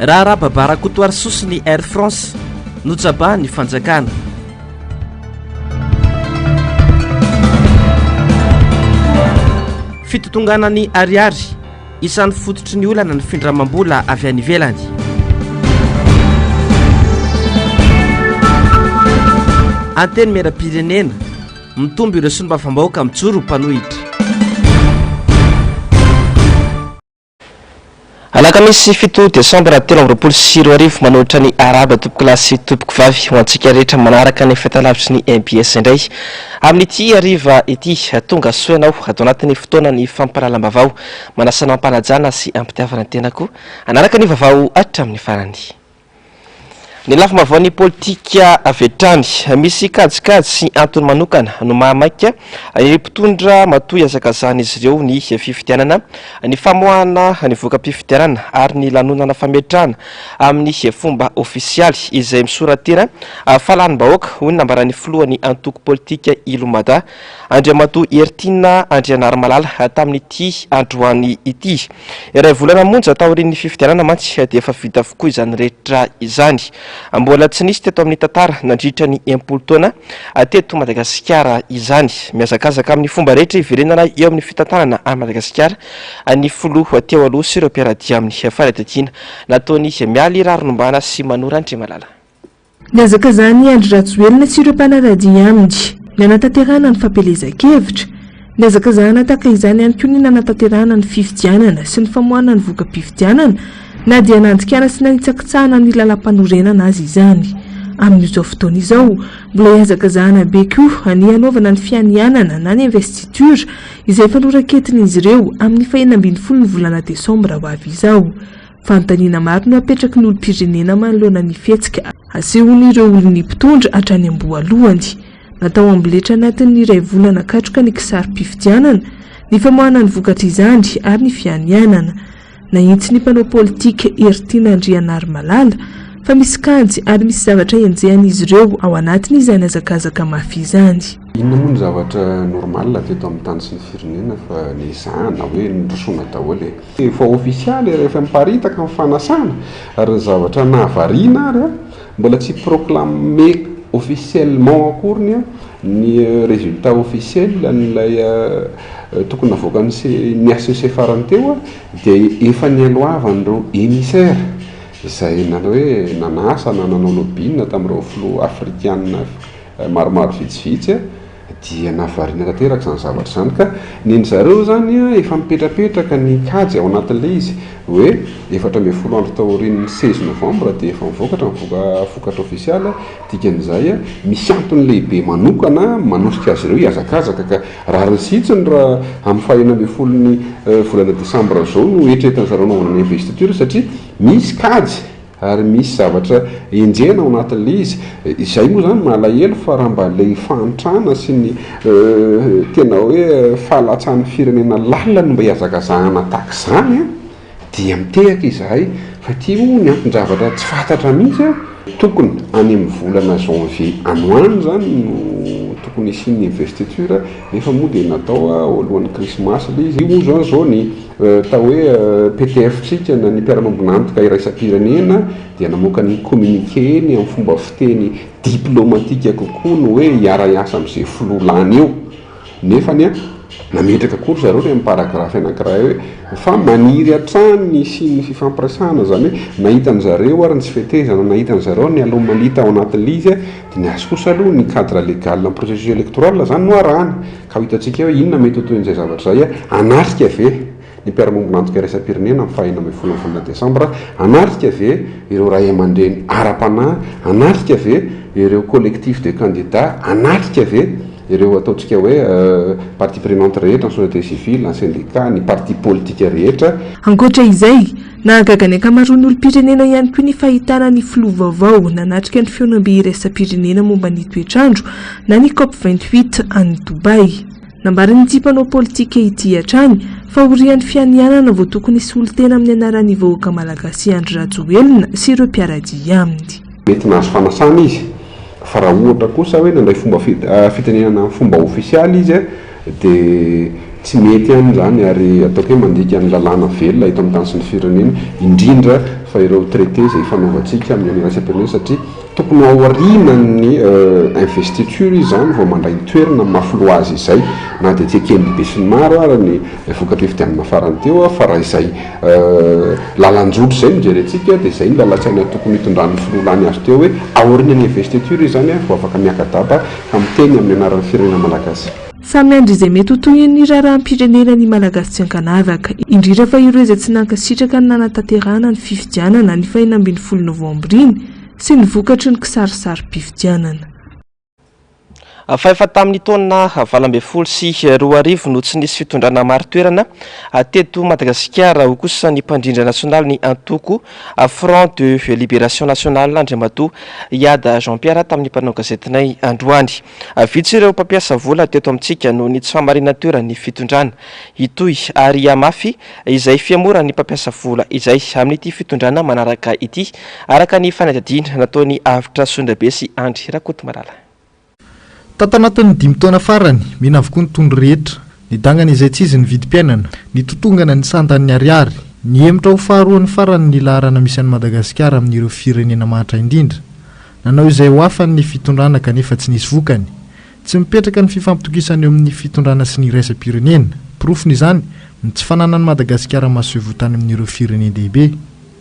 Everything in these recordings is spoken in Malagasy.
Raharaha Baba Rakotoarisoa sy ny Air France, notsabahan'ny fanjakana. Fitotonganan'ny ariary, isan'ny fototry ny olana ny findramam-bola avy any ivelany. Antenimierampirenena, mitombo ireo solombavambahoaka mijoro ho mpanohitra. Alakamisy 7 desambra 2023, manolotra ny arahaba tompokolahy sy tompokovavy ho antsika rehetra manaraka ny fahitalavitry ny mbs indray amin'ity hariva ity. Tonga soa ianao ato anatin'ny fotoanan'ny fampahalalam-baovao. Manasa anao am-panajana sy am-pitiavana ny tenako hanaraka ny vaovao hatramin'ny farany. Ny lafim-baovaon'ny politika avy hatrany. Misy kajikajy sy antony manokana no mahamaika ny mpitondra matoa ihazakazahan'izy ireo ny fifidianana, ny famoahana ny voka-pifidianana ary ny lanonana fametrahana amin'ny fomba ofisialy izay misora-tena fa lanim-bahoaka, hoy ny nambaran'ny filohan'ny antoko politika Ilomada, Andriamatoa Heritiana Andrianarimalala tamin'ity androany ity. Iray volana monja taorian'ny fifidianana mantsy dia efa vita avokoa izany rehetra izany. Mbola tsy nisy teto amin'ny tantara nandritra ny 60 taona teto Madagasikara izany. Mihazakazaka amin'ny fomba rehetra hiverenana eo amin'ny fitantanana an'i Madagasikara ny filoha teo aloha sy ireo mpiara-dia aminy. Fanadihadiana nataon'i Mialy Rarinombana sy Mano Randriamalala. Nihazakazahan'i Andry Rajoelina sy ireo mpanara-dia aminy nanatanterahana ny fampielezan-kevitra. Nihazakazahana tahaka izany ihany koa ny nanatanterahana ny fifidianana sy ny famoahana ny voka-pifidianana na dia nandikana sy nanitsakitsahana ny lalàmpanorenana aza izany. Amin'izao fotoana izao, mbola ihazakazahana be koa ny hanaovana ny fianianana na ny investiture izay efa noraketin'izy ireo amin'ny fahenina ambin'ny folo ny volana desambra ho avy izao. Fanontaniana maro no apetraky ny olom-pirenena manoloana ny fihetsika asehon'ireo olon'ny mpitondra hatrany am-boalohany. Natao amboletra anatin'ny iray volana katroka ny kisarim-pifidianana, ny famoahana ny vokatr'izany ary ny fianianana. Nahitsy ny mpanao politika Heritiana Andrianarimalala fa misy kajy ary misy zavatra enjehan'izy ireo ao anatin'izany hazakazaka mafy izany. Inona moa no zavatra normal teto amin'ny tany sy ny firenena fa nezahana hoe norosoana daholo e. Efa ofisialy ary efa miparitaka ny fanasana ary ny zavatra nahavariana ary mbola tsy proclamer officiellement akoriny ny résultat officiel an'ilay tokony navoakan'ny ny HCC farany teo dia efa nialohavan'ireo émissaires izay nanao hoe nanasa na nanao lobbying tamin'ireo filoha afrikana maromaro vitsivitsy Dia nahavariana tanteraka izany zavatra izany ka ny zareo izany efa mipetrapetraka ny kajy ao anatin'ilay izy hoe 14 andro taorian'ny 16 novembre dia efa mivokatra ny vokatra ofisialy, dikan'izay misy antony lehibe manokana manosika azy ireo hihazakazaka ka rariny sy hitsiny raha amin'ny faha 16 ny volana desambra izao no eritreretin'ny zareo hanaovana ny investiture satria misy kajy Ary misy zavatra enjehina ao anatin'ilay izy. Izay moa izany malahelo fa raha mba ilay fahantrana sy ny tena hoe fahalatsahan'ny firenena lalina no mba ihazakazahana tahaka izany an, dia mitehaka izahay. Fa ity moa ny anton-javatra tsy fantatra mihitsy an. Tokony any amin'ny volana janvier any ho any izany no tokony hisian'ny investiture nefa moa dia natao alohan'ny krismasy ilay izy. Io moa izany izao ny Atao hoe PTF-tsika na ny mpiara-miombon'antoka iraisam-pirenena dia namoaka ny communiqué-ny amin'ny fomba fiteny diplomatika kokoa ny hoe hiara-hiasa amin'izay filoha lany eo. Nefany nametraka koa ry zareo ilay amin'ny paragraphe anankiray hoe fa maniry hatrany ny hisian'ny fifampiresahana, izany hoe na hitan-dry zareo ary ny tsy fetezana, na hitan-dry zareo ny anomalie tao anatin'ilay izy, dia ny azy kosa aloha ny cadre légal ny processus électoral izany no arahana. Ka ho hitantsika eo inona mety ho tohin'izay zavatra izay, hanatrika ve ny mpiara-miombon'antoka iraisam-pirenena amin'ny faha 16 ny volana desambra, hanatrika ve ireo ray aman-dreny ara-panahy, hanatrika ve ireo collectif de candidats, hanatrika ve ireo ataontsika hoe parties prenantes rehetra, ny société civile, ny syndicats, ny partis politiques rehetra. Ankoatra izay, nahagaga ny ankamaroan'ny olom-pirenena ihany koa ny fahitana ny filoha vaovao nanatrika ny fihaonambe iraisam-pirenena momba ny toetr'andro na ny Cop 28 any Dubaï. Nambaran'ity mpanao politika ity hatrany fa aorian'ny fianianana vao tokony hisolo tena amin'ny anaran'ny vahoaka malagasy Andry Rajoelina sy ireo mpiara-dia aminy. Mety nahazo fanasana izy fa raha ohatra kosa hoe nandray fomba fitenenana amin'ny fomba ofisialy izy dia tsy mety ihany izany ary ataoko hoe mandika ny lalàna velona eto amin'ny tany sy ny firenena, indrindra. fa ireo traité izay ifanaovantsika amin'ny iraisam-pirenena satria tokony ho aorianan'ny investiture izy izany vao mandray ny toerana amin'ny maha filoha azy izay na dia tsy eken'ny besinimaro ara ny voka-pifidianana farany teo fa raha izay lalan-jotra izay no jerentsika dia izay ny lalan-tsaina tokony hitondran'ny filoha lany azy teo hoe aorianan'ny investiture izy izany vao afaka miaka-dapa ka miteny amin'ny anaran'ny firenena malagasy. Samy miandry izay mety ho tohin'ny raharaham-pirenena ny Malagasy tsy ankanavaka, indrindra fa ireo izay tsy nankasitraka ny nanatanterahana ny fifidianana ny fahenina ambinifolo novambra iny sy ny vokatry ny kisarisarim-pifidianana. Fa efa tamin'ny taona 2018 no tsy nisy fitondrana marin-toerana teto Madagasikara, hoy kosa ny mpandrindra nasionaly ny antoko Front de Libération Nationale, Andriamatoa Iada Jean Pierre tamin'ny mpanao gazetinay androany. Vitsy ireo mpampiasa vola teto amintsika noho ny tsy fahamarinan-toeran'ny fitondrana. Hitohy ary hihamafy izay fihemoran'ny mpampiasa vola izay amin'ity fitondrana manaraka ity, araka ny fanadihadiana nataon'i Avotra Sondrabe sy Andry Rakotomalala. Tato anatin'ny dimy taona farany, mihena avokoa ny tondro rehetra. Nidangana izaitsizy ny vidim-piainana, nitotongana ny sandan'ny ariary. Nihemotra ho faharoan'ny farany ny laharana misy an'i Madagasikara amin'ireo firenena mahantra indrindra. Nanao izay ho afany ny fitondrana kanefa tsy nisy vokany. Tsy mipetraka ny fifampitokisana eo amin'ny fitondrana sy ny iraisam-pirenena. Porofon'izany, ny tsy fananan'i Madagasikara masoivoho tany amin'ireo firenen-dehibe.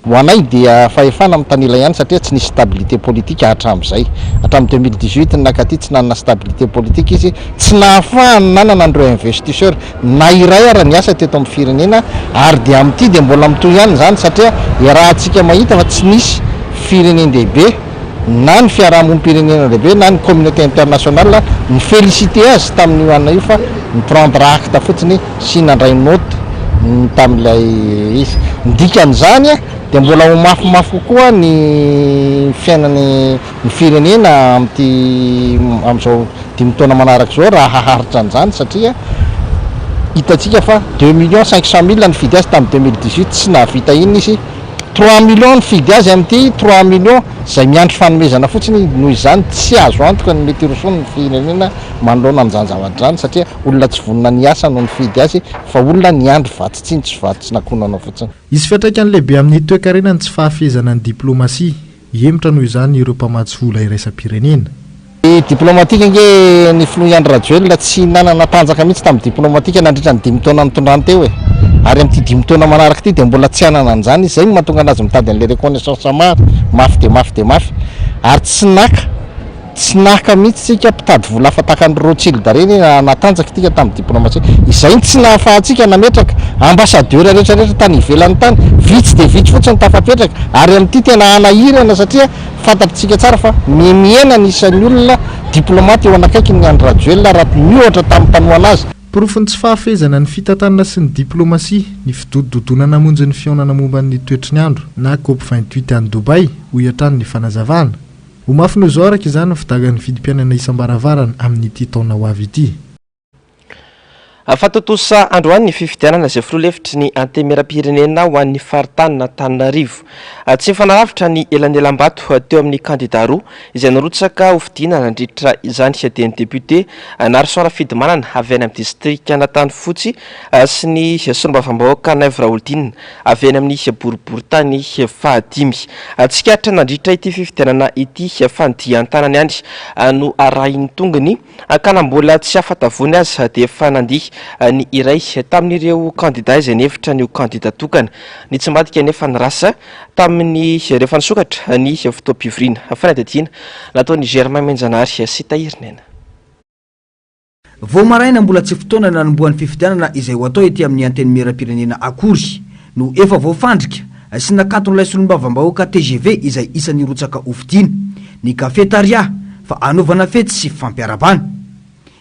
Ho anay dia fahefana mitanila ihany satria tsy nisy stabilité politique hatramin'izay. Hatramin'ny 2018 ny nakaty tsy nanana stabilité politique izy, tsy nahafahany nanana an'ireo investisseurs na iray ara niasa teto amin'ny firenena ary dia amin'ity dia mbola mitohy ihany izany satria iarahantsika mahita fa tsy nisy firenen-dehibe na ny fiarahamonim-pirenena lehibe na ny communauté internationale ni-féliciter azy tamin'io anona io fa ni-prendre acte fotsiny sy nandray note tamin'ilay izy. Ny dikan'izany dia mbola ho mafimafy kokoa ny fiainan'ny ny firenena amin'ity amin'izao dimy taona manaraka izao raha haharitra an'izany satria hitantsika fa deux millions cinq cent mille nifidy azy tamin'ny 2018 tsy nahavita inona izy, trois millions nifidy azy amin'ity trois millions izay miandry fanomezana fotsiny, noho izany tsy azo antoka ny mety hirosoan'ny firenena manoloana an'izany zavatra izany satria olona tsy vonona ny hiasa no nifidy azy fa olona niandry vatsy tsinjo sy vatsy nakonana fotsiny. Hisy fiantraikany lehibe amin'ny toekarena ny tsy fahafehezana ny diplaomasia. Hihemotra noho izany ireo mpamatsy vola iraisam-pirenena. Ny diplomatika ange ny filoha Andry Rajoelina tsy nanana tanjaka mihitsy tamin'ny diplomatika nandritra ny dimy taona nitondrany teo e! Ary amin'ity dimy taona manaraka ity dia mbola tsy hanana an'izany izy, izay no mahatonga anazy mitady an'ilay reconnaissance maro, mafy dia mafy dia mafy ary tsy naka Tsy naka mihitsy tsika mpitady vola hafa tahaka an'i Rothschild ireny natanjaka tika tamin'ny diplomatie. Izay no tsy nahafahantsika nametraka ambassadeur rehetra rehetra tany ivelany tany. Vitsy dia vitsy fotsiny tafapetraka. Ary amin'ity tena hanahirana satria fantatritsika tsara fa miha-mihena ny isan'ny olona diplomate eo anakaikin'i Andry Rajoelina raha miohatra tamin'ny mpanohana azy. Porofon'ny tsy fahafehezana ny fitantanana sy ny diplomasia ny fidodododoana namonjy ny fihaonana momba ny toetry ny andro na Cop 28 any Dubaï, hoy hatrany ny fanazavana. Ho mafy noho izao araka izany ny fidagan'ny vidim-piainana isam-baravarana amin'ity taona ho avy ity. Fa tontosa androany ny fifidianana izay filoha lefitry ny Antenimierampirenena ho an'ny faritanin'Antananarivo. Tsy nifanalavitra ny elanelam-bato teo amin'ny kandida roa izay nirotsaka hofidiana nandritra izany dia ny depiote Narson Rafidimanana avy any amin'ny distrikan'Antanifotsy sy ny solombavambahoaka Naivo Raholdina avy any amin'ny boriborintany fahadimy. Tsikaritra nandritra ity fifidianana ity fa ny dian-tanany ihany no arahin'ny tongony ka na mbola tsy afa-tavony aza dia efa nandihy ny iray tamin'ireo kandida izay nihevitra ny ho kandida tokana. Nitsimbadika anefa ny rasa tamin'ny rehefa nisokatra ny fotoam-pivoriana. Fanadihadiana nataon'i Germain Menjanahary sy Tahiry Naina. Vao maraina mbola tsy fotoana nanombohan'ny fifidianana izay ho atao ety amin'ny Antenimierampirenena akory no efa voafandrika sy nakaton'ilay solombavambahoaka tgv izay isan'ny hirotsaka hofidiana ny kafetaria fa hanaovana fety sy fifampiarahabana.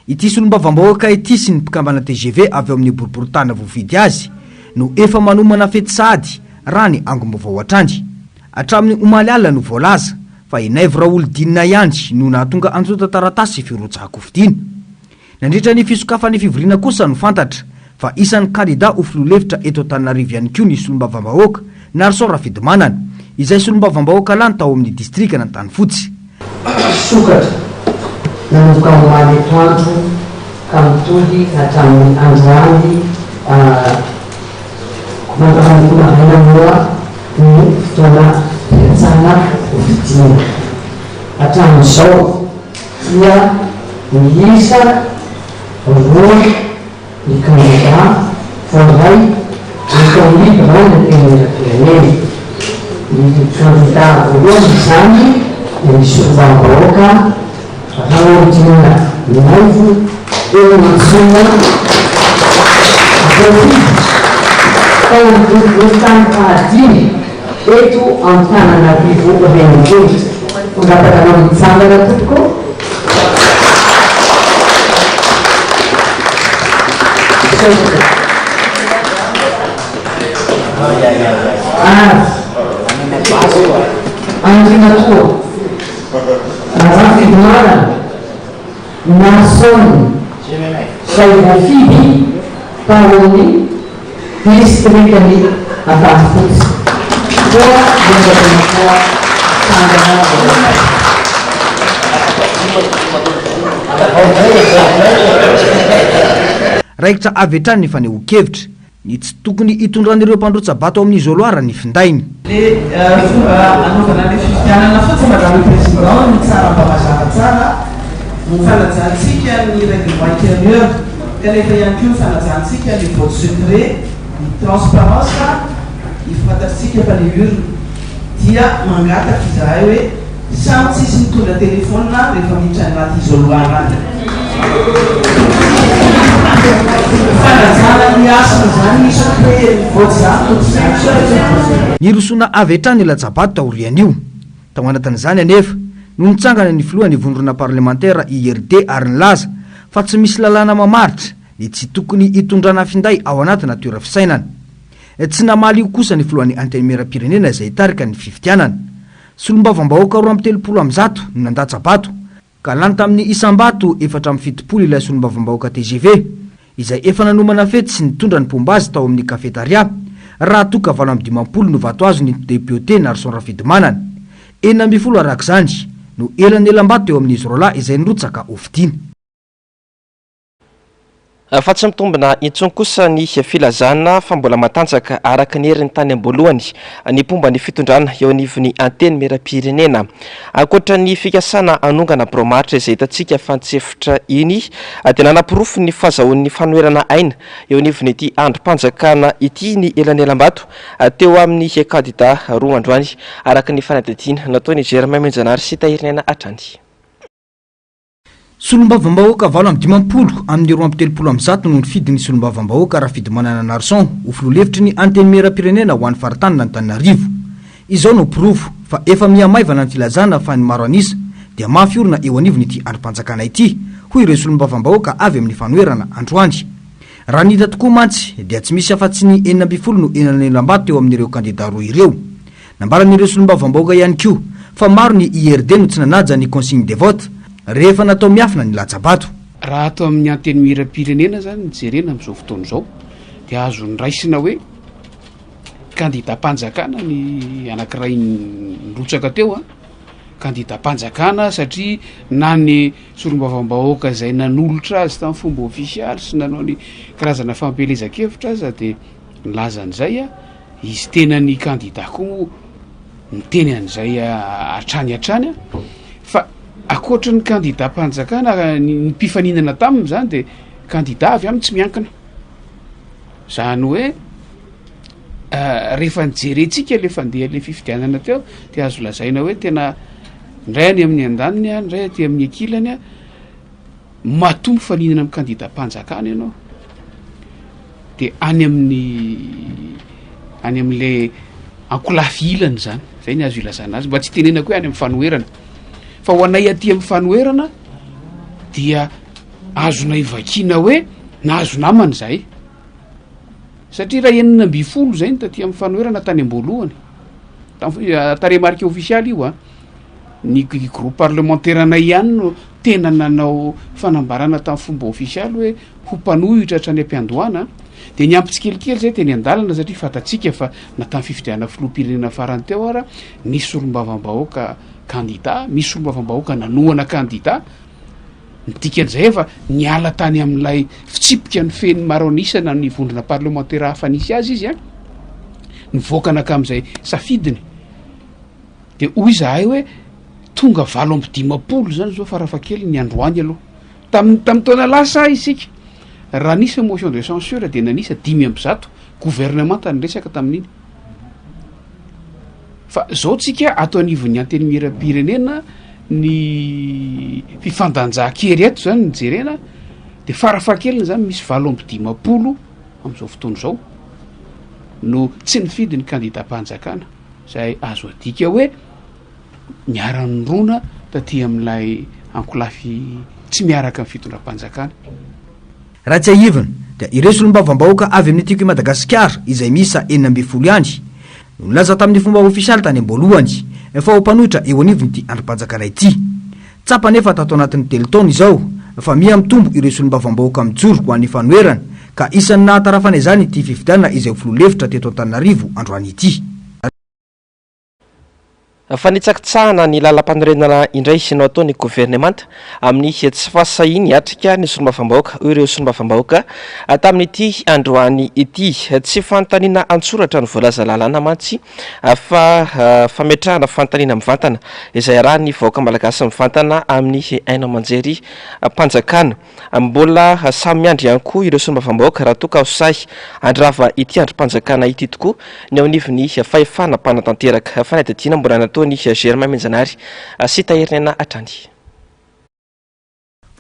Ity solombavambahoaka ity sy ny mpikambana tgv avy ao amin'ny boriborintany voafidy azy no efa manomana fety sahady raha ny angom-baovao hatrany. Hatramin'ny omaly alina no voalaza fa i Naivo Raholdina ihany no nahatonga antontan-taratasy firotsahan-kofidina. Nandritra ny fisokafan'ny fivoriana kosa no fantatra fa isan'ny kandida ho filoha lefitra eto Antananarivo ihany koa ny solombavambahoaka Narson Rafidimanana, izay solombavambahoaka lany tao amin'ny distrikan'Antanifotsy. Sokatra nanomboka omaly atoandro ka mitohy hatramin'ny androany mandra-panompo maraina moa. no fotoana filatsahana hofidiana. Hatramin'izao dia miisa roa ny kandida voaray eto amin'ny biraon'ny Antenimierampirenena. Ny kandida voalohany izany dia ny solombavambahoaka Raholdina Naivo Herimanantsoa voafidy tao amin'ny boriborintany fahadimy eto Antananarivo Renivohitra. Mangataka anao hitsangana tompoko. Ary Andriamatoa Razafimanana Narson izay voafidy tao amin'ny distrikan'i Antanifotsy. Koa miangavy anao hitsangana eo. Raikitra avy hatrany ny fanehoan-kevitra. Ny tsy tokony hitondran'ireo mpandrotsa-bato ao amin'ny isoloir ny findainy. Le fomba anaovana le fifidianana fotsiny madame le président no tsara mba mazava tsara, ny fanajantsika ny règlement intérieur kanefa ihany koa ny fanajantsika le vote secret, ny transparence, ny fantatsika fa le urne dia mangataka izahay hoe Samy tsisy mitondra téléphone rehefa miditra any anaty isoloir any. Fanajana ny hasina izany isaky hoe mivoatra izany no tsy zany. Nirosoana avy hatrany ny latsa-bato taorian'io. Tao anatin'izany anefa no nitsangana ny filohan'ny vondrona parlemantera IRD ary nilaza fa tsy misy lalàna mamaritra ny tsy tokony hitondrana finday ao anatina toera fisainana. Tsy namaly io kosa ny filohan'ny Antenimierampirenena izay hitarika ny fifidianana. Solombavambahoaka 132 no nandatsa-bato, ka lany tamin'ny isam-bato 74 ilay solombavambahoaka tgv, izay efa nanomana fety sy nitondra ny mpomba azy tao amin'ny Cafetaria, raha toa ka 58 no vato azon'ny depiote Narson Rafidimanana. 16 araka izany no elanelam-bato teo amin'izy roalahy izay nirotsaka hofidiana. Fa tsy mitombina intsony kosa ny filazana fa mbola matanjaka araka ny heriny tany am-boalohany ny mpomba ny fitondrana eo anivon'ny Antenimierampirenena. Ankoatra ny fikasana hanongana birao maharitra izay hitantsika fa nitsefotra iny dia nanaporofo ny fahazahoan'ny fanoherana aina eo anivon'ity andrim-panjakana ity ny elanelam-bato teo amin'ny kandida roa androany, araka ny fanadihadiana nataon'i Germain Menjanary sy Tahiriniaina hatrany. Solombavambahoaka 58 amin'ny 132 no nifidy ny solombavambahoaka Rafidimanana Narson ho filoha lefitry ny Antenimierampirenena ho an'ny faritanin'Antananarivo. Izao no porofo fa efa miha-maivana ny filazana fa ny maro an'isa dia mafy orina eo anivon'ity andrim-panjakana ity, hoy ireo solombavambahoaka avy amin'ny fanoherana androany. Raha ny hita tokoa mantsy dia tsy misy afa-tsy ny 16 no elanelam-bato teo amin'ireo kandida roa ireo. Nambaran'ireo solombavambahoaka ihany koa fa maro ny IRD no tsy nanaja ny consigne de vote rehefa natao miafina ny latsa-bato. Raha ato amin'ny Antenimierampirenena izany no jerena amin'izao fotoana izao dia azo noraisina hoe kandidam-panjakana ny anankiray nirotsaka teo an, kandidam-panjakana satria na ny solombavambahoaka izay nanolotra azy tamin'ny fomba ofisialy sy nanao ny karazana fampielezan-kevitra aza dia nilaza an'izay an. Izy tenany kandida koa moa niteny an'izay hatrany hatrany fa ankoatry ny kandidam-panjakana ny mpifaninana taminy zany de kandida avy amin'ny tsy miankina. Zany hoe rehefa nijerentsika le fandeha le fifidianana teo de azo lazaina hoe tena ndray any amin'ny andaniny a, ndray aty amin'ny ankilany a, matoa mifaninana amin'ny kandidam-panjakana ianao. de any amin'ny any am'le ankolafy ilany zany, zay ny azo ilazana azy mba tsy itenenako hoe any amin'ny fanoherana, fa ho anay aty amin'ny fanoherana dia azonay vakiana hoe nahazo namana zahay, satria raha 16 zay ny taty amin'ny fanoherana tany am-boalohany, tam- tarehimarika ofisialy io an, ny groupe parlementaire anay ihany no tena nanao fanambarana tamin'ny fomba ofisialy hoe ho mpanohitra hatrany am-piandohana dia niampy tsikelikely izay teny an-dalana satria fantatsika fa na tamin'ny fifidianana filoham-pirenena farany teo ara nisy solombavambahoaka kandida, misy solombavambahoaka nanohana kandida, ny dikan'izay efa niala tany amin'ilay fitsipika nifehy ny maro an'isa na ny vondrona parlemantera hafa nisy azy izy an, nivoaka nankamin'izay safidiny. De hoy izahay hoe tonga 58 zany zao farafahakeliny ny androany aloha. Tamin'ny tamin'ny taona lasa isika raha nisy motion de censure de nanisa 105 gouvernemanta niresaka tamin'iny. Fa zao tsika ato anivon'ny antenimieram-pirenena ny fifandanjan-kery eto zany ny jerena de farafahakeliny zany misy 58 am'izao fotoana izao no tsy nifidy ny kandidam-panjakana izay azo adika hoe niara-nirona taty amin'ilay ankolafy tsy miaraka amin'ny fitondram-panjakana. Raha tsiahivina dia ireo solombavambahoaka avy amin'ny Tiako i Madagasikara izay miisa 16 ihany no nilaza tamin'ny fomba ofisialy tany am-boalohany fa ho mpanohitra eo anivon'ity andrim-panjakana ity. Tsapa anefa tato anatin'ny telo taona izao fa miha mitombo ireo solombavambahoaka mijoro ho an'ny fanoherana ka isan'ny nahatarafana izany ity fifidianana izay ho filoha lefitra teto Antananarivo androany ity. Fanitsakitsahana ny lalampanorenana indray no ataon'ny governemanta amin'ny tsy fahasahiany hiatrika ny solombavambahoaka, hoy ireo solombavambahoaka tamin'ity androany ity. Tsy fanontaniana an-tsoratra no voalaza lalàna mantsy fa fametrahana fanontaniana mivantana izay arahin'ny vahoaka malagasy mivantana amin'ny haino aman-jery mpanjakana. Mbola samy miandry ihany koa ireo solombavambahoaka raha toa ka ho sahy handrava ity andrim-panjakana ity tokoa ny ao anivon'ny fahefana mpanatanteraka. Fanadihadiana mbola nataon'i Germain Menjanary sy Tahirinaina hatrany.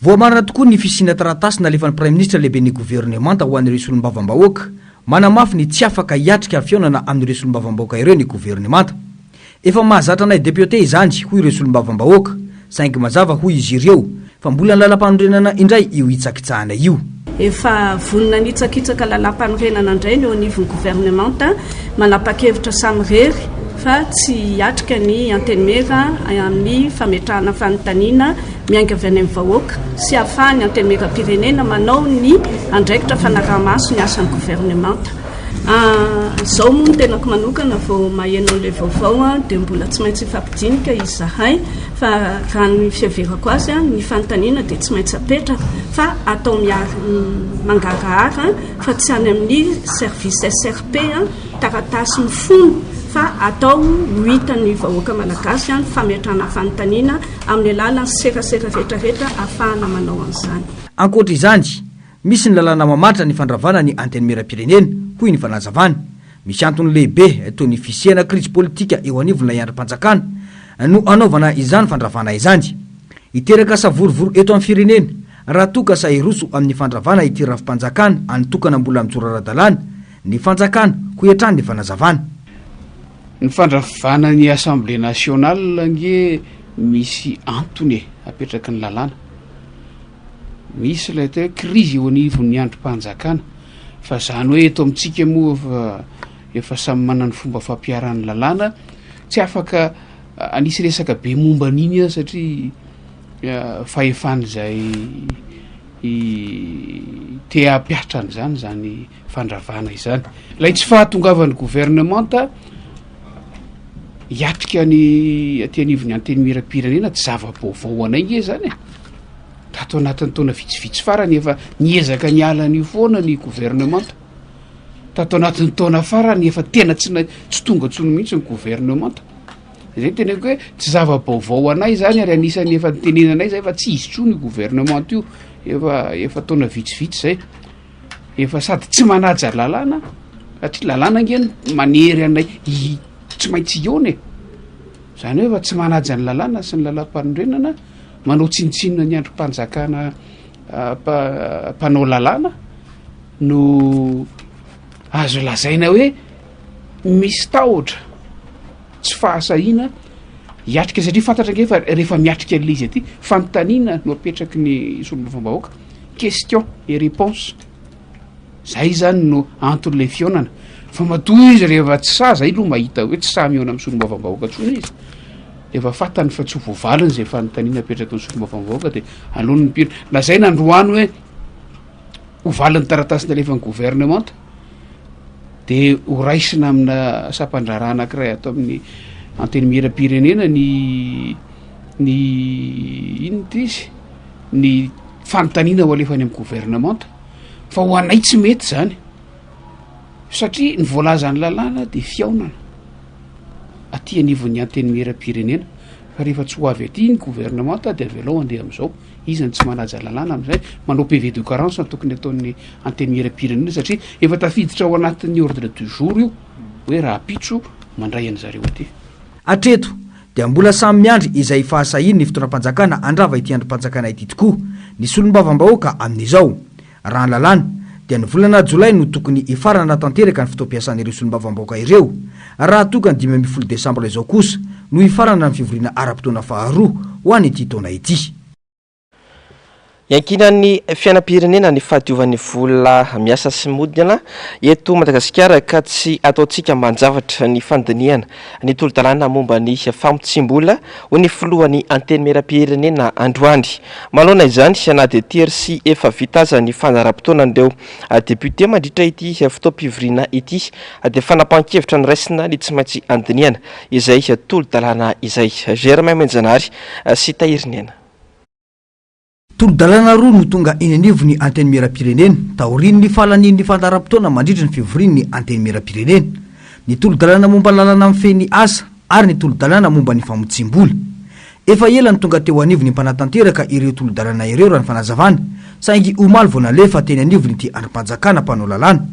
Voamarina tokoa ny fisiana taratasy nalefan'ny Praiminisitra lehiben'ny governemanta ho an'ireo solombavambahoaka, manamafy ny tsy afaka hiatrika fihaonana amin'ireo solombavambahoaka ireo ny governemanta. Efa mahazatra anay depiote izany, hoy ireo solombavambahoaka, saingy mazava, hoy izy ireo, fa mbola ny lalampanorenana indray io hitsakitsahana io. Efa vonona ny hitsakitsaka lalampanorenana indray ny eo anivon'ny governemanta, manapa-kevitra samirery fa tsy hiatrika ny Antenimiera amin'ny fametrahana fanontaniana miainga avy any amin'ny vahoaka sy ahafahan'ny Antenimierampirenena manao ny andraikitra fanaraha-maso ny asan'ny governemanta. Izao moa ny tenako manokana vao maheno an'ilay vaovao dia mbola tsy maintsy hifampidinika izahay fa raha ny fiheverako azy ny fanontaniana dia tsy maintsy apetraka fa atao mangarahara fa tsy any amin'ny service SRP taratasy mifono fa atao ho hitan'ny vahoaka malagasy ny fametrahana fanontaniana amin'ny alalan'ny serasera rehetra rehetra ahafahana manao an'izany. Ankoatra izany, Misy ny lalàna mamaritra ny fandravana ny Antenimierampirenena, hoy ny fanazavana. Misy antony lehibe, toy ny fisiana krizy politika eo anivon'ilay andrim-panjakana, no anaovana izany fandravana izany. Hiteraka savorovoro eto amin'ny firenena, raha toa ka sahy hiroso amin'ny fandravana ity rafi-panjakana any tokana mbola mijoro ara-dalàna ny fanjakana, hoy hatrany ny fanazavana. Ny fandravana ny Assemblée nationale ange misy antony e, apetraky ny lalàna. Misy ilay atao hoe krizy eo anivon'ny andrim-panjakana fa zany hoe eto amintsika moa efa efa samy manana ny fomba fampiharany lalàna, tsy afaka anisy resaka be momba an'iny aho satria fahefan'izay te hampihatra an'izany zany fandravana izany. Ilay tsy fahatongavan'ny governemanta hiatrika ny aty anivon'ny antenimieram-pirenena tsy zava-baovao ho anay nge zany e. Tato anatin'ny taona vitsivitsy farany efa niezaka niala an'io foana ny governemanta. Tato anatin'ny taona farany efa tena tsy na- tsy tonga intsony mihitsy ny governemanta. Zay no teneniko hoe tsy zava-baovao ho anay zany ary anisan'ny efa nitenenanay zay fa tsy hisy intsony io governemanta io efa efa taona vitsivitsy zay. Efa sady tsy manaja lalàna satria lalàna ange no manery anay hi- tsy maintsy hihaona e. Zany hoe efa tsy manaja ny lalàna sy ny lalàm-panorenana, manao tsinontsinona ny andrim-panjakana mpanao lalàna no azo lazaina hoe misy tahotra tsy fahasahiana hiatrika satria fantatra ange fa rehefa miatrika an'ilay izy aty fanontaniana no apetraky ny solombavambahoaka question et réponse zay zany no anton'ilay fihaonana fa matoa izy rehefa tsy sahy zay aloha mahita hoe tsy sahy mihaona amin'ny solombavambahoaka intsony izy efa fantany fa tsy ho voavaliny zay fanontaniana apetraky ny solombavambahoaka de aleony mipira lazaina androany hoe ho valin'ny taratasy nalefan'ny gouvernemanta de ho raisina amina sampandraharaha anankiray ato amin'ny antenimieram-pirenena ny ny inona ty izy ny fanontaniana ho alefa any amin'ny gouvernemanta fa ho anay tsy mety zany. Satria ny voalazan'ny lalàna dia fihaonana aty anivon'ny antenimieram-pirenena fa rehefa tsy ho avy aty ny governemanta dia avelao handeha amin'izao. Iza no tsy manaja lalàna amin'izay? Manao PV de carence no tokony ataon'ny antenimieram-pirenena satria efa tafiditra ao anatin'ny ordre du jour io hoe rahampitso mandray an'zareo aty. Hatreto dia mbola samy miandry izay fahasahian'ny fitondram-panjakana handrava ity andrim-panjakana ity tokoa ny solombavambahoaka amin'izao. Raha ny lalàna, dia ny volana jolay no tokony hifarana tanteraka ny fotoam-piasan'ireo solombavambahoaka ireo, raha toa ka ny 15 desambra izao kosa no hifarana ny fivoriana ara-potoana faharoa ho an'ity taona ity. Iankinan'ny fiainam-pirenena ny fahadiovan'ny vola miasa sy mihodina eto Madagasikara ka tsy ataontsika ambanin-javatra ny fandinihana ny tolo-dalàna momba ny famotsiam-bola, hoy ny filohan'ny Antenimierampirenena androany. Manoloana izany, na dia tery sy efa vita aza ny fandaharam-potoanan'ireo depiote mandritra ity fotoam-pivoriana ity dia fanapahan-kevitra noraisina ny tsy maintsy handinihana izay tolo-dalàna izay. Germain Menjanahary sy Tahirinena. Tolo-dalàna roa no tonga eny anivon'ny Antenimierampirenena taorian'ny fahalanian'ny fandaharam-potoana mandritry ny fivorian'ny Antenimierampirenena. Ny tolo-dalàna momba ny lalàna mifehy ny asa ary ny tolo-dalàna momba ny famotsiam-bola. Efa ela no tonga teo anivon'ny mpanatanteraka ireo tolo-dalàna ireo raha ny fanazavana, saingy omaly vao nalefa teny anivon'ity andrim-panjakana mpanao lalàna.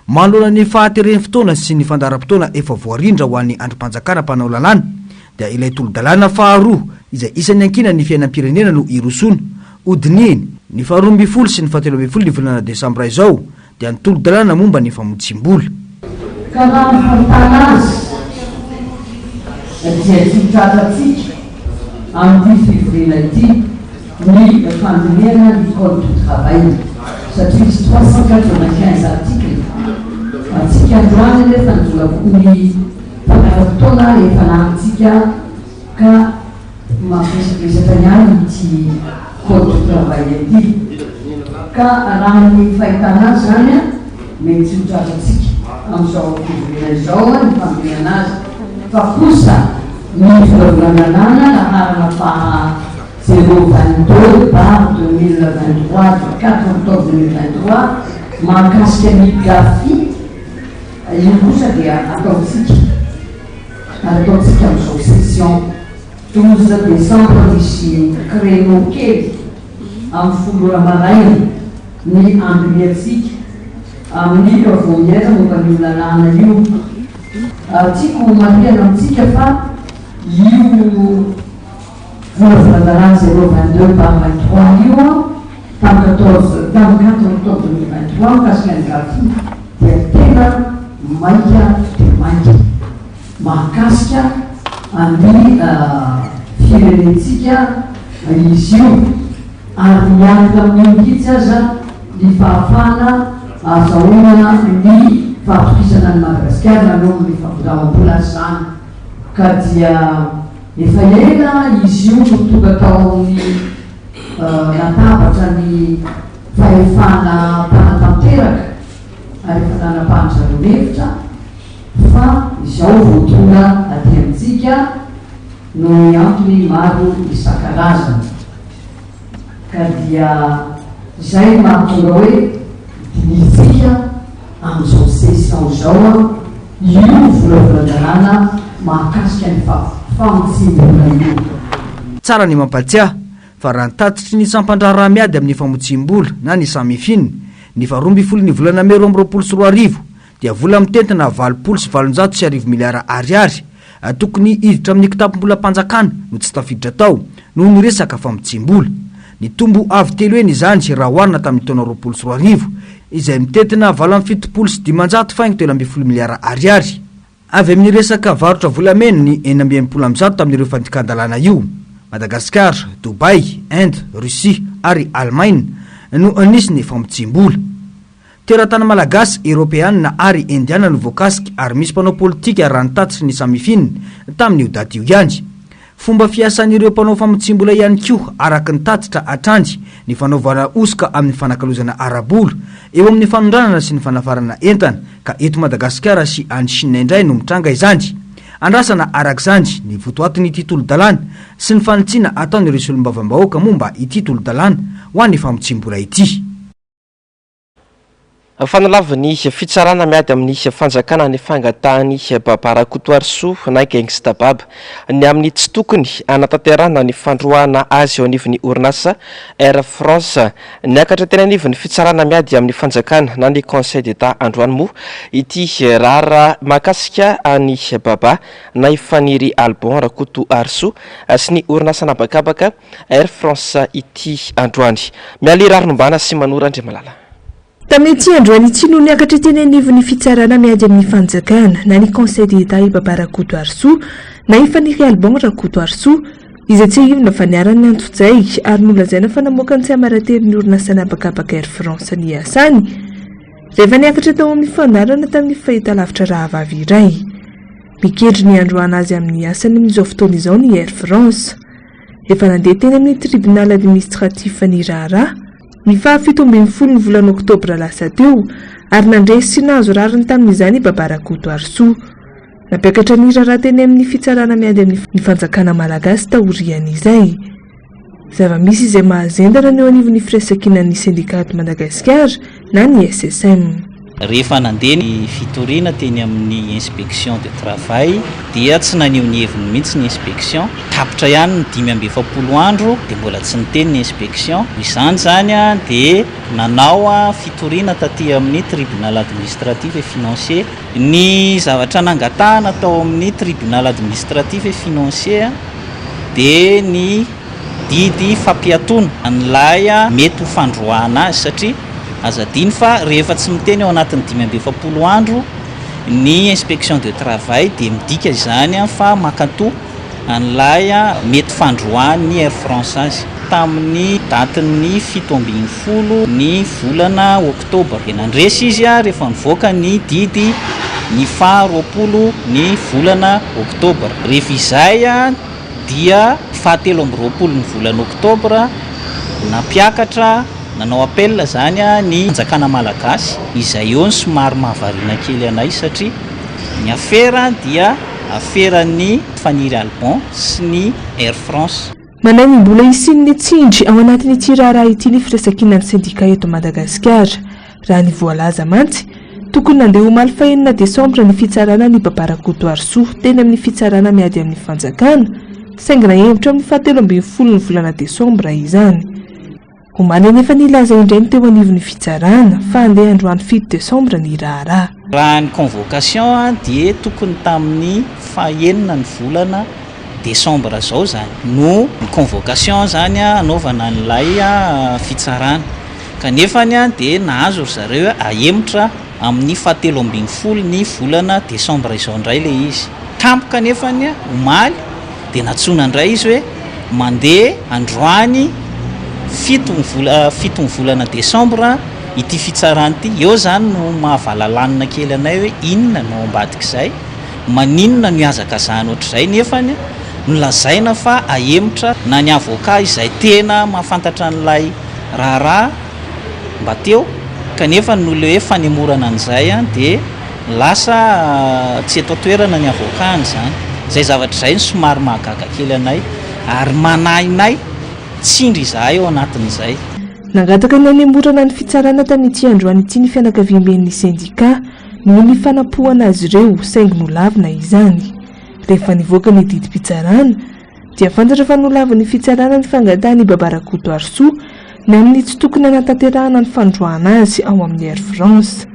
Manoloana ny fahateren'ny fotoana sy ny fandaharam-potoana efa voarindra ho an'ny andrim-panjakana mpanao lalàna dia ilay tolo-dalàna faharoa izay isan'ny ankinan'ny fiainam-pirenena no hirosoana. Hodinihiny, ny faharoa ambinifolo sy ny fahatelo ambinifolo ny volana desambra izao dia ny tolo-dalàna momba ny famotsiam-bola. Ka raha ny fahitana azy dia tsy ho tratrantsika amin'ity fivoriana ity ny fandinihana ny code du travail satria misy 395 articles. Antsika androany anefa ny vola ny Fandaharam-potoana efa lanintsika ka mavesabesatra ihany ity code du travail ity ka raha ny fahitana azy izany mety tsy ho tratrantsika amin'izao fivoriana izao ny fandinihana azy fa kosa ny volavolan-dalàna laharana faha zéro 22 barre 2023 du 4 octobre 2023 mahakasika ny GAFI Io kosa dia ataontsika ary ataontsika amin'izao session 12 décembre misy créneau kely amin'ny folo ora maraina ny andinihantsika amin'ny vaomiera momba an'io lalàna io. Tiako ho marihana amintsika fa io volavolan-dalàna zéro 22 barre 23 io tamin'ny 14 tamin'ny 4 octobre 2023 mikasika ny GAFI dia tena maika dia maika mahakasika an'ny firenentsika izy io ary miankina amin'io mihitsy aza ny fahafahana ahazahoana ny fahatokisana an'i Madagasikara na noho ny fampindramam-bola aza izany ka dia efa ela izy io no tonga tao amin'ny latabatra ny fahefana mpanatanteraka ary efa nanapahan-dry zareo hevitra fa izao vao tonga aty amintsika noho ny antony maro isan-karazany. Ka dia izay no mahatonga hoe dinihintsika amin'izao session izao io volavolan-dalàna mahakasika ny famotsiam-bola io. Tsara ny mampatsiahy fa raha ny tatitry ny sampan-draharaha miady amin'ny famotsiam-bola na ny Samifin, ny faha 12 ny volana mey 2022 dia vola mitentina 1880 miliara ariary tokony hiditra amin'ny kitapom-bolam-panjakana no tsy tafiditra tao noho ny resaka famotsiam-bola. Nitombo avo telo heny izany raha oharina tamin'ny taona 2020 izay mitentina 578 faingo 13 miliara ariary. Avy amin'ny resaka varotra volamena ny 166 tamin'ireo fandikan-dalàna io. Madagasikara, Dubaï, Inde, Russie ary Alemaina no nisy ny famotsiam-bola. Teratany Malagasy, Eropeana ary Indiana no voakasika ary misy mpanao politika raha ny tatitry ny Samifin tamin'io daty io ihany. Fomba fiasan'ireo mpanao famotsiam-bola ihany koa araka ny tatitra hatrany ny fanaovana hosoka amin'ny fanakalozana ara-bola eo amin'ny fanondranana sy ny fanafarana entana ka eto Madagasikara sy any Chine indray no mitranga izany. Andrasana araka izany ny votoatin'ity tolo-dalàna sy ny fanitsiana ataon'ireo solombavambahoaka momba ity tolo-dalàna ho an'ny famotsiam-bola ity. Fanalavin'ny fitsarana miady amin'ny fanjakana ny fangatahan'i Baba Rakotoarisoa na Gangsta Baba ny amin'ny tsy tokony hanatanterahana ny fandroahana azy eo anivon'ny orinasa Air France. Niakatra teny anivon'ny fitsarana miady amin'ny fanjakana na ny Conseil d'Etat androany moa ity raharaha mahakasika an'i Baba na i Faniry Alban Rakotoarisoa sy ny orinasa an'habakabaka Air France ity androany. Mialy Rarinombana sy Manoa Randriamalala. Tamin'ity androany ity no niakatra teny anivon'ny fitsarana miady amin'ny fanjakana na ny Conseil d'Etat i Baba Rakotoarisoa na i Faniry Alban Rakotoarisoa, izay tsiahivina fa niharan'ny antsojay ary nolazaina fa namoaka ny tsiambaratelo-n'ny orinasa an'habakabaka Air France niasany rehefa niakatra tao amin'ny fandaharana tamin'ny fahitalavitra rahavavy iray. Mikendry ny handroahana azy amin'ny asany amin'izao fotoana izao ny Air France. Efa nandeha teny amin'ny tribunal administratif ny raharaha, ny faha 17 ny volana oktobra lasa teo, ary nandresy sy nahazo rariny tamin'izany i Baba Rakotoarisoa. Nampiakatra ny raharaha teny amin'ny fitsarana miady amin'ny fanjakana malagasy taorian'izay. Zava-misy izay mahazendana ny eo anivon'ny firaisankinan'ny sendika ato Madagasikara na ny SSM. Rehefa nandeha ny fitoriana teny amin'ny inspection de travail dia tsy naneho ny heviny mihitsy ny inspection. Tapitra ihany ny 45 andro dia mbola tsy niteny ny inspection. Izany izany dia nanao fitoriana taty amin'ny tribunal administratif et financier. Ny zavatra nangatahana tao amin'ny tribunal administratif et financier dia ny didy fampiatoana an'ilay mety ho fandroahana azy satria aza adino fa rehefa tsy miteny ao anatin'ny 45 andro ny inspection de travail dia midika izany fa mankatoa an'ilay mety fandroahan'ny Air France azy. Tamin'ny datin'ny 17 ny volana oktobra dia nandresy izy rehefa nivoaka ny didy ny faha 20 ny volana oktobra. Rehefa izay dia faha 23 ny volana oktobra nampiakatra, nanao appel izany ny fanjakana malagasy, izay eo no somary mahavariana kely anay satria ny afera dia aferan'ny Faniry Alban sy ny Air France. Manahy ny mbola hisian'ny tsindry ao anatin'ity raharaha ity ny firaisankinan'ny sendika eto Madagasikara. Raha ny voalaza mantsy, tokony nandeha omaly fahenina desambra ny fitsarana an'i Baba Rakotoarisoa teny amin'ny fitsarana miady amin'ny fanjakana, saingy nahemotra amin'ny fahatelo ambin'ny folon'ny volana desambra izany. Omaly anefa nilaza indray ny teo anivon'ny fitsarana fa handeha androany 7 desambra ny raharaha. Raha ny convocation dia tokony tamin'ny fahenina ny volana desambra izao izany no ny convocation izany hanaovana an'ilay fitsarana. Kanefa dia nahazo ry zareo ahemotra amin'ny fahatelo ambin'ny folo ny volana desambra izao indray ilay izy. Tampoka anefa omaly dia nantsoina indray izy hoe mandeha androany fito ny vola fito ny volana desambra ity fitsarana ity. Eo izany no mahavalalanina kely anay hoe inona no ao ambadik'izay, maninona no ihazakazahana ohatr'izay nefa nolazaina fa ahemotra na ny avocat izay tena mahafantatra an'ilay raharaha mba teo kanefa noho ilay hoe fanemorana an'izay dia lasa tsy eto an-toerana ny avocat-ny izany. Izay zavatra izay no somary mahagaga kely anay ary manahinay tsindry izahay ao anatin'izay. Nangataka ny hanemorana ny fitsarana tamin'ity androany ity ny fianakaviamben'ny sendika noho ny fanapohana azy ireo saingy nolavina izany. Rehefa nivoaka ny didim-pitsarana dia fantatra fa nolavin'ny fitsarana ny fangatahan'i Baba Rakotoarisoa ny amin'ny tsy tokony hanatanterahana ny fandroahana azy ao amin'ny Air France.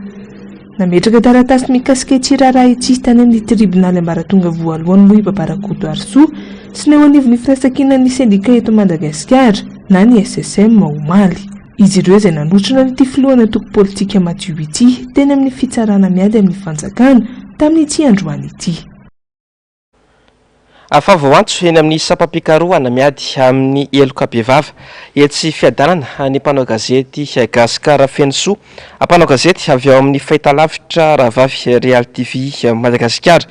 Nametraka taratasy mikasika ity raharaha ity tany amin'ny tribonaly ambaratonga voalohany moa i Baba Rakotoarisoa sy ny eo anivon'ny firaisankinan'ny sendika eto Madagasikara na ny SSM omaly. Izy ireo izay nanotrona an'ity filohan'ny antoko politika Madio ity teny amin'ny fitsarana miady amin'ny fanjakana tamin'ity androany ity. Fa voaantso eny amin'ny sampam-pikarohana miady amin'ny heloka bevava etsy Fiadanana ny mpanao gazety Gascar Fenosoa, mpanao gazety avy ao amin'ny fahitalavitra rahavavy Real TV Madagasikara.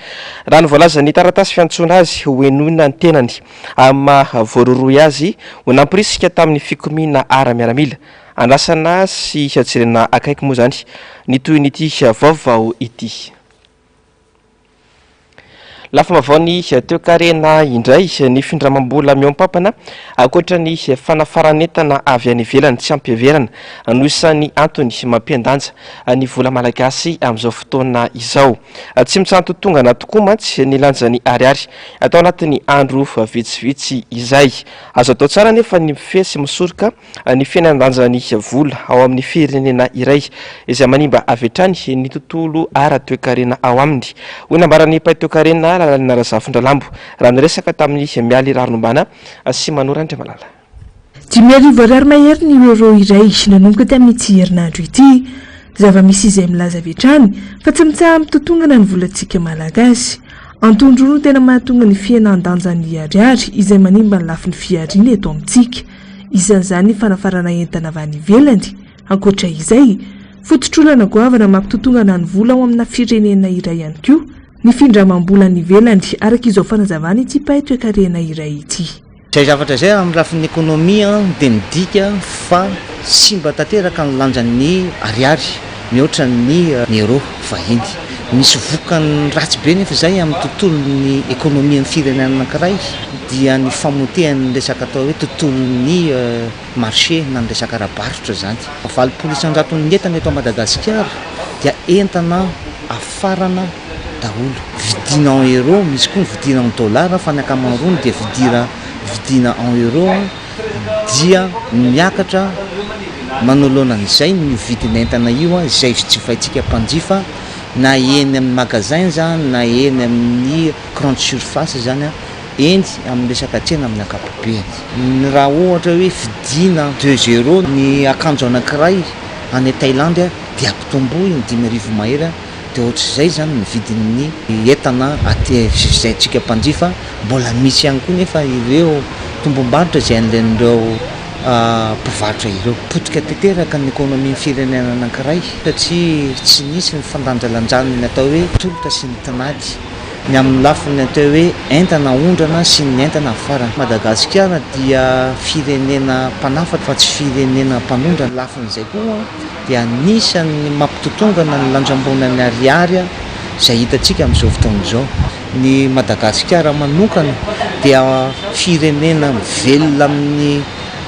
Raha ny voalazan'ny taratasy fiantsoana azy, hohenoina ny tenany amin'ny maha voarohirohy azy ho nampirisika tamin'ny fikomiana ara-miaramila. Andrasana sy jerena akaiky moa izany ny tohin'ity vaovao ity. Lafim-baovaon'ny toekarena indray, ny findramam-bola mihoam-pampana ankoatra ny fanafaran'entana avy any ivelany tsy ampiheverana no isan'ny antony mampihen-danja ny vola malagasy amin'izao fotoana izao. Tsy mitsaha-totongana tokoa mantsy ny lanjan'ny ariary tao anatin'ny andro vitsivitsy izay. Azo atao tsara anefa ny mifehy sy misoroka ny fihenan-danjan'ny vola ao amin'ny firenena iray izay manimba avy hatrany ny tontolo ara-toekarena ao aminy, hoy nambaran'ny mpahay toekarena Lalaliana Razafindralambo raha niresaka tamin'i Mialy Raharombana sy Mano Randriamalala. 5000 ariary mahery ny euro iray nanomboka tamin'ity herinandro ity. Zava-misy izay milaza avy hatrany fa tsy mitsaha-mitotongana ny volantsika Malagasy. Antony roa no tena mahatonga ny fihenan-danjan'ny ariary izay manimba ny lafiny fihariana eto amintsika. Isan'izany ny fanafarana entana avy any ivelany. Ankoatra izay, fototr'olana goavana mampitotongana ny vola ao amina firenena iray ihany koa ny findramam-bola any ivelany, araka izao fanazavan'ity mpahay toekarena iray ity. Izay zavatra izay amin'ny lafiny ekonomia dia midika fa simba tanteraka ny lanjan'ny ariary mihoatra ny euro vahiny. Misy vokany ratsy be nefa izay amin'ny tontolon'ny ekonomian'ny firenena anankiray dia ny famotehan'ny resaka atao hoe tontolon'ny marché na ny resaka ara-barotra izany. 80 isan-jaton'ny entana eto Madagasikara dia entana afarana daholo. Vidiana en euro, misy koa ny vidiana en dollar fa ny ankamaroany dia vidira vidiana en euro dia miakatra manoloana an'izay ny vidin'entana io izay jifaintsika mpanjifa na eny amin'ny magasin izany na eny amin'ny grande surface izany eny amin'ny resaka tsena amin'ny ankapobeny. Ny raha ohatra hoe vidiana deux euros ny akanjo anankiray any Thaïlande dia ampitomboy ny 5000 mahery Dia ohatr'izay izany ny vidin'ny entana aty izay antsika mpanjifa, mbola misy ihany koa nefa ireo tombom-barotra izay an'ireo mpivarotra ireo. Potika tanteraka ny ekonomian'ny firenena anankiray satria tsy nisy ny fandanjalanjana ny atao hoe tolotra sy ny tinady, ny amin'ny lafiny atao hoe entana aondrana sy ny entana afarana. Madagasikara dia firenena mpanafatra fa tsy firenena mpanondrana, lafin'izay koa. dia anisan'ny mampitotongana ny lanjam-bolan'ny ariary izay hitantsika amin'izao fotoana izao. Ny Madagasikara manokana dia firenena mivelona amin'ny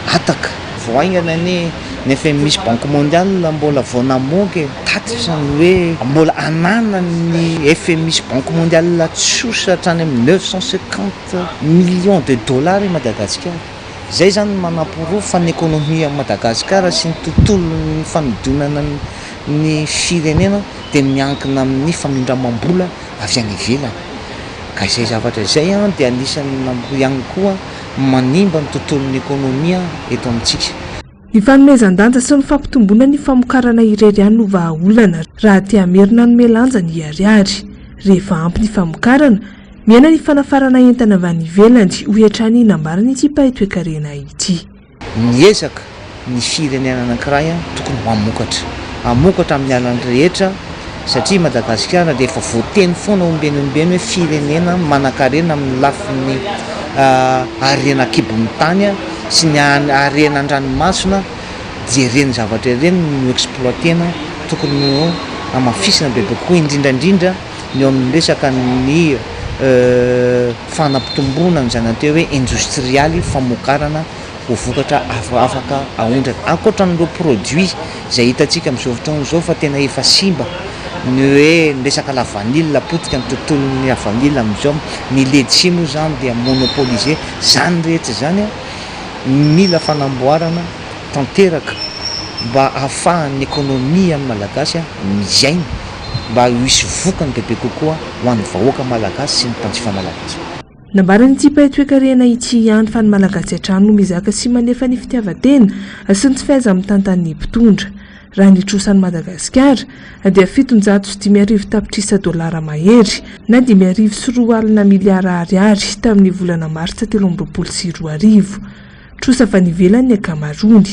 hataka. Vao haingana anie ny FMI sy Banque Mondiale mbola vao namoaka e, tatitra ny hoe mbola ananan'ny FMI sy Banque Mondiale trosa hatrany amin'ny 950 millions de dollars i Madagasikara. Izay izany no manaporofo fa ny ekonomia an'i Madagasikara sy ny tontolon'ny fanodinana ny firenena dia miankina amin'ny famindramam-bola avy any ivelany. Ka izay zavatra izay dia anisan'ny ihany koa manimba ny tontolon'ny ekonomia eto amintsika. Ny fanomezan-danja sy ny fampitomboana ny famokarana irery ihany no vahaolana raha te hamerina hanome lanja ny ariary. Rehefa ampy ny famokarana, mihena ny fanafarana entana avy any ivelany, hoy hatrany nambaran'ity mpahay toekarena ity. Miezaka ny firenena anankiray tokony ho hamokatra. Hamokatra amin'ny alany rehetra satria i Madagasikara dia efa voateny foana ombieny ombieny hoe firenena manankarena amin'ny lafiny harena an-kibon'ny tany. sy ny harena an-dranomasina dia ireny zavatra ireny no exploiter-na, tokony ho hamafisina bebe kokoa indrindra indrindra ny eo amin'ny resaka ny fanampitomboana an'izany atao hoe indostrialy famokarana ho vokatra afaka aondrana. Ankoatra an'ireo produits izay hitantsika amin'izao fotoana izao fa tena efa simba ny hoe ny resaka lavanila, potika ny tontolon'ny lavanila amin'izao, ny letchi moa izany dia monopoliser, Izany rehetra izany mila fanamboarana tanteraka mba ahafahan'ny ekonomian'ny Malagasy miaina mba hisy vokany bebe kokoa ho an'ny vahoaka Malagasy sy ny mpanjifa Malagasy. Nambaran'ity mpahay toekarena ity ihany fa ny Malagasy hatrany no mizaka sy manefa ny fitiavan-tena sy ny tsy fahaiza-mitantan'ny mpitondra. Raha ny trosan'i Madagasikara dia 5700 tapitrisa dolara mahery na 2005 miliara ariary tamin'ny volana martsa 2023. Trosa avy any ivelany ny ankamaroany.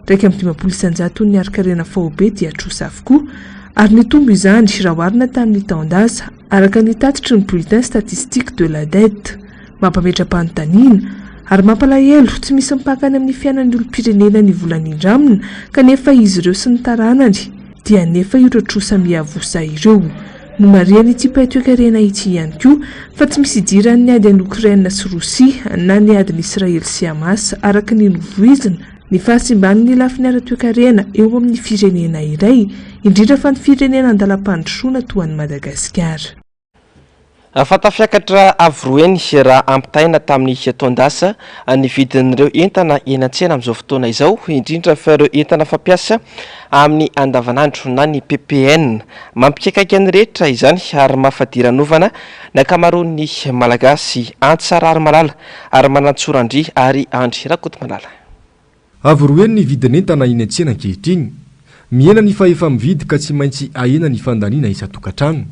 51 isan-jaton'ny harin-karena faobe dia trosa avokoa ary nitombo izany raha oharina tamin'ny taon-dasa araka ny tatitry ny Bulletin statistique de la dette. Mampametra-panontaniana ary mampalahelo, tsy misy mipaka any amin'ny fiainan'ny olom-pirenena ny vola nindramina kanefa izy ireo sy ny taranany dia hanefa ireo trosa miavosa ireo. Nomarihan'ity mpahay toekarena ity ihany koa fa tsy misy idiran'ny ady any Okraina sy Rosia na ny adin'i Israely sy Hamas araka ny novoizina ny fahasimban'ny lafiny ara-toekarena eo amin'ny firenena iray, indrindra fa ny firenena andalam-pandrosoana toa an'i Madagasikara. Fa tafiakatra avo roa heny raha ampitahaina tamin'ny taon-dasa ny vidin'ireo entana eny an-tsena amin'izao fotoana izao, indrindra fa ireo entana fampiasa amin'ny andavanandro na ny ppn. Mampikaikaika ny rehetra izany ary mahafadiranovana ny ankamaroan'ny Malagasy. Antsa Raharimalala, Harimanantsoa Randria ary Andry Rakotomalala. Avo roa heny ny vidin'entana eny an-tsena ankehitriny. Mihena ny fahefa-mividy ka tsy maintsy ahena ny fandaniana isan-tokantrano.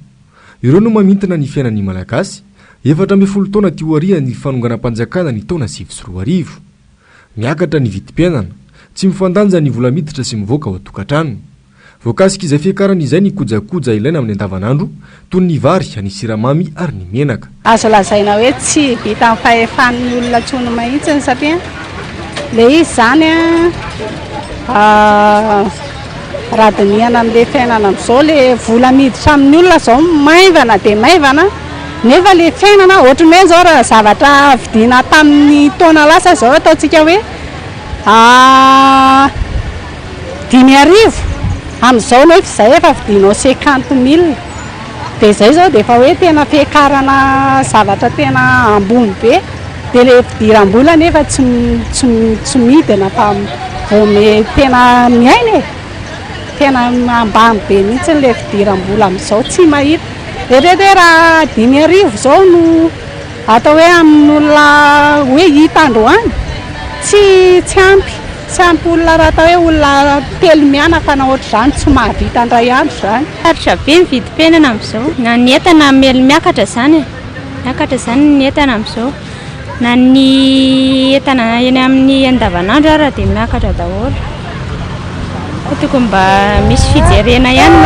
Ireo no mamintina ny fiainan'ny Malagasy, 14 taona aty aorian'ny fanonganam-panjakana ny taona 2009. Miakatra ny vidim-piainana. Tsy mifandanja ny vola miditra sy mivoaka ao an-tokantrano. Voakasik'izay fiakarana izay ny kojakoja ilaina amin'ny andavanandro, toy ny vary, ny siramamy ary ny menaka. Azo lazaina hoe tsy vitan'ny fahefan'ny olona intsony mihitsy satria ilay izy izany raha dinihana amin'ilay fiainana amin'izao ilay vola miditra amin'ny olona izao maivana dia maivana nefa ilay fiainana ohatran'ny hoe izao raha zavatra vidiana tamin'ny taona lasa izao ataontsika hoe 5000, amin'izao nefa izay efa vidianao cinquante mille, dia izay izao dia efa hoe tena fiakarana zavatra tena ambony be, dia ilay fidiram-bola nefa tsy tsy tsy midina fa vao me tena miaina e, tena ambany be mihitsy ilay fidiram-bola amin'izao, tsy mahita, eritrereto hoe raha 5000 izao no Atao hoe amin'olona hoe hita androany, tsy tsy ampy, tsy ampy olona raha atao hoe olona telo mianaka na ohatr'izany tsy mahavita indray andro izany. Sarotra be ny vidim-piainana amin'izao, na ny entana mely miakatra izany e, miakatra izany ny entana amin'izao, na ny entana eny amin'ny andavanandro ara dia miakatra daholo. Fa tokony mba misy fijerena ihany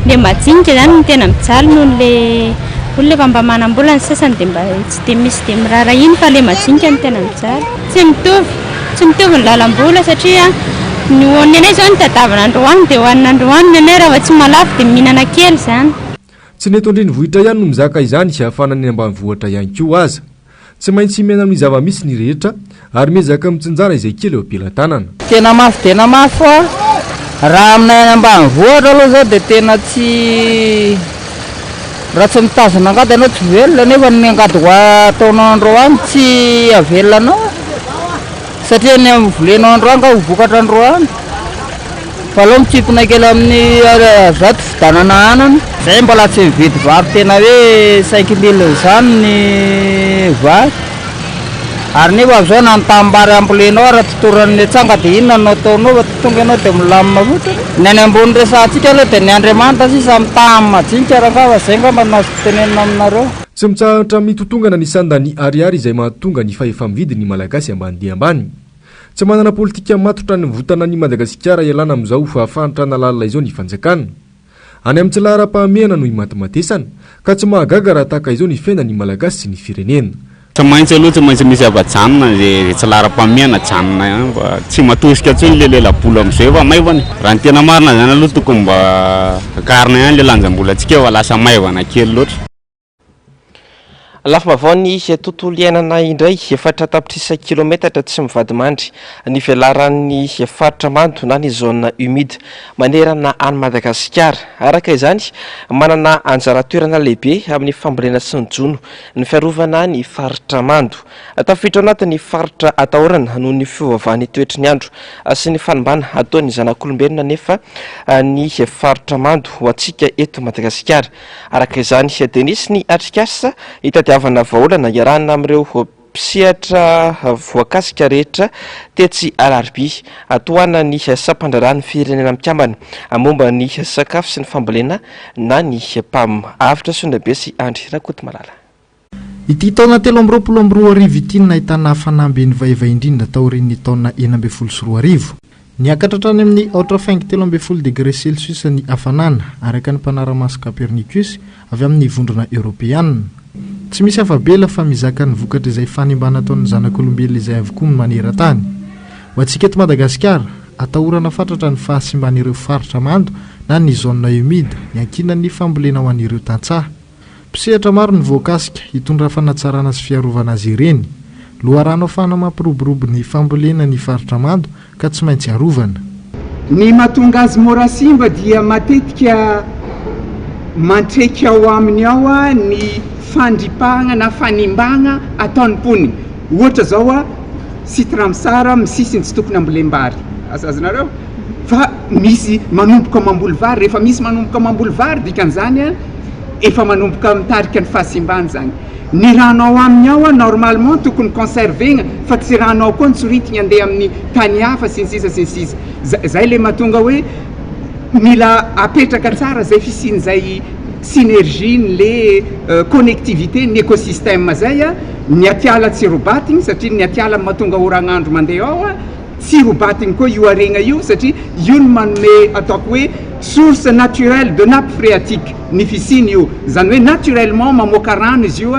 le majinika zany no tena mijaly noho le olona efa mba manam-bola ny sasany dia mba tsy dia misy dia miraharaha iny fa le majinika no tena mijaly. Tsy mitovy, tsy mitovy ny lalam-bola satria ny ny anay zao ny tadiavina androany dia hohanina androany, ny anay raha vao tsy mahalafo dia mihinana kely zany. Tsy ny eto an-drenivohitra ihany no mizaka izany fa na ny any ambanivohitra ihany koa aza. Tsy maintsy miaina amin'ny zava-misy ny rehetra ary miezaka mitsinjara izay kely eo am-pelatanana. Tena mafy tena mafy fa raha aminay any ambanivohitra aloha zao dia tena tsy raha tsy mitazona angady ianao tsy velona nefa ny angady ho ataonao androany tsy havelona anao satria ny volenao androany ka ho vokatra androany. Fa aleo mitsimpona kely amin'ny zato fividianana anana. Zay mbola tsy mividy vary tena hoe cinq mille izany ny vary. Ary nefa amin'izao na ny tanimbary ambolenao ary totoran'ny atsanga dia inona no ataonao fa tonga ianao dia milamina fotsiny. Ny any ambony resahantsika aloha dia ny Andriamanitra sisa mitaha amin'ny majinika rangahy fa zay angamba no azoko tenenina aminareo. Tsy mitsahatra mitotongana ny sandan'ny ariary izay mahatonga ny fahefa-mividy ny Malagasy ambany dia ambany. Tsy manana politika matotra hanivotana an'i Madagasikara hialana amin'izao fahantrana lalina izao ny fanjakana. Any amin'ny tsy laharam-pahamehana no imatimatesana, ka tsy mahagaga raha tahaka izao ny fiainan'ny Malagasy sy ny firenena. Tsy maintsy aloha tsy maintsy misy afa-janona izay tsy laharam-pahamehana ajanona ihany fa tsy matosika intsony ilay lelabola amin'izao efa maivana e. Raha ny tena marina izany aloha tokony mba akarina ihany ilay lanjam-bolantsika fa lasa maivana kely loatra. Lafim-baovaon'ny tontolo iainana indray, efatra tapitrisa kilometatra tsy mivadi-mandry ny velaran'ny faritra mando na ny zone humide manerana an'i Madagasikara. Araka izany, manana anjara toerana lehibe amin'ny fambolena sy ny jono ny fiarovana ny faritra mando. Tafiditra ao anatin'ny faritra atahorana noho ny fiovaovan'ny toetry ny andro sy ny fanimbana ataon'ny zanak'olombelona anefa ny faritra mando ho antsika eto Madagasikara. Araka izany dia nisy ny atrikasa hitadiavana vahaolana iarahana amin'ireo mpisehatra voakasika rehetra tetsy Alarobia. Tohanan'ny sampandraharahan'ny Firenena Mikambana momba ny sakafo sy ny fambolena na ny PAM. Avotra Sondrabe sy Andry Rakotomalala. Ity taona 2023 ity no nahitana hafanam-be nivaivay indrindra taorian'ny taona 2016. Niakatra hatrany amin'ny aotra faingo 13 degre celsius ny hafanana, araka ny mpanara-maso Copernicus, avy amin'ny Vondrona Eoropeana. Tsy misy afa-bela fa mizaka ny vokatr'izay fanimbana ataon'ny zanak'olombelona izay avokoa ny maneran-tany. Ho antsika eto Madagasikara, atahorana fatratra ny fahasimban'ireo faritra mando. na ny zone humide iankinan'ny fambolena ho an'ireo tantsaha. Mpisehatra maro no voakasika hitondra fanatsarana sy fiarovana azy ireny. Loharano ahafahana mampiroborobo ny fambolena ny faritra mando ka tsy maintsy arovana. Ny mahatonga azy mora simba dia matetika mantreky ao aminy ao ny fandripahagna na fanimbagna ataon'ny mponina. Ohatra zao site Ramsar misisiny tsy tokony ambolem-bary. Azonareo? Fa misy manomboka mamboly vary, rehefa misy manomboka mamboly vary dikan'izany efa manomboka mitarika ny fahasimbana izany. Ny rano ao aminy ao normalement tokony conserver-gna fa tsy rano ao koa no tsoritigny andeha amin'ny tany hafa sy ny sisa sy ny sisa. Zay le mahatonga hoe mila apetraka tsara zay fisian'izay synergie n'le connectivité ny écosystème zay, ny atiala tsy robatigny satria ny atiala no mahatonga oragnandro mandeha ao. Tsy robatigny koa io haregna io satria io no manome ataoko hoe source naturelle de nappe phréatique ny fisiany io, izany hoe naturellement mamoaka rano izy io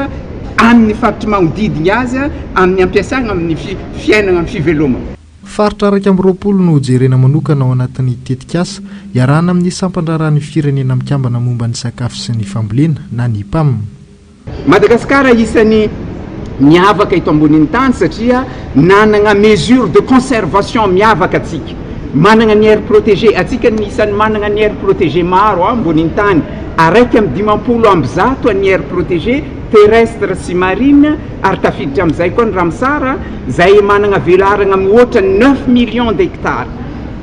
amin'ny faritry magnodidigny azy amin'ny ampiasagna amin'ny fiainagna amin'ny fivelomagna. Faritra 21 no hojerena manokana ao anatin'ny tetikasa iarahana amin'ny sampan-draharahan'ny Firenena Mikambana momba ny sakafo sy ny fambolena na ny PAM. Madagasikara isany miavaka eto ambonin'ny tany satria nanagna mesure de conservation miavaka atsika. Managna ny aire protégée, atsika ny isany managna ny aire protégée maro ambonin'ny tany, 151 ny aire protégée terrestre sy marine ary tafiditra amin'izay koa ny Ramsar izay managna velaragna mihoatra ny neuf millions d'hectares.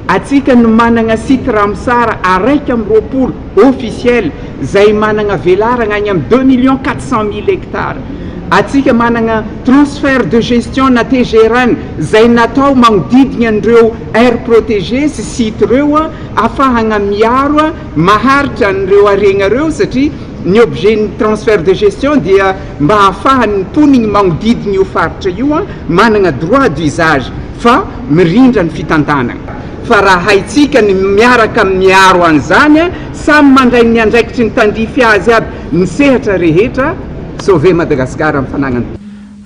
Atsika no managna site Ramsar 21 officiel izay managna velaragna agny amin'ny deux millions 400 mille hectares. Atsika managna transfert de gestion na TGRN izay natao magnodidigna an'ireo aires protégées sy sites ireo afahagna miaro maharitra an'ireo haregna ireo satria ny objet ny transfert de gestion dia mba ahafahan'ny mponigny magnodidigna io faritra io managna droit d'usage fa mirindra ny fitantanagna. Fa raha haintsika ny miaraka miaro an'izany, samy mandray ny andraikitry ny tandrify azy aby ny sehatra rehetra, Sauver Madagascar amin'ny fanagnana.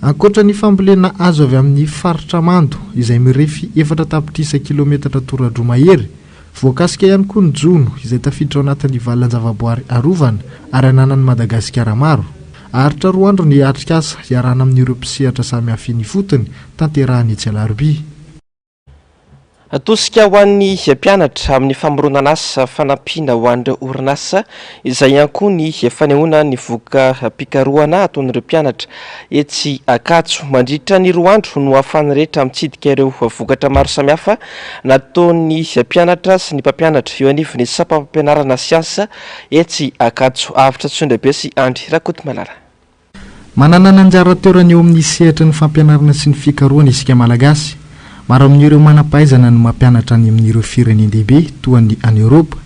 Ankoatra ny fambolena azo avy amin'ny faritra mando izay mirefy 4 tapitrisa kilometatra toradroa mahery, voakasika ihany koa ny jono izay tafiditra ao anatin'ny valan-javaboary arovana ary ananan'i Madagasikara maro. Haharitra 2 andro ny atrikasa iarahana amin'ireo mpisehatra samihafa eny ifotony tanterahana etsy Alarobia. Tosika ho an'ny mpianatra amin'ny famoronana asa fanampiana ho an'ireo orinasa izay ihany koa ny fanehoana ny voka-pikarohana ataon'ireo mpianatra etsy Ankatso. Mandritra ny 2 andro no ahafahan'ny rehetra mitsidika ireo vokatra maro samihafa nataon'ny mpianatra sy ny mpampianatra eo anivon'ny sampam-pampianarana siansa etsy Ankatso. Avotra Tsondrabe sy Andry Rakotomalala. Manana ny anjara toerany eo amin'ny sehatry ny fampianarana sy ny fikarohana isika Malagasy. Maro amin'ireo manam-pahaizana no mampianatra any amin'ireo firenen-dehibe toa ny any Eoropa.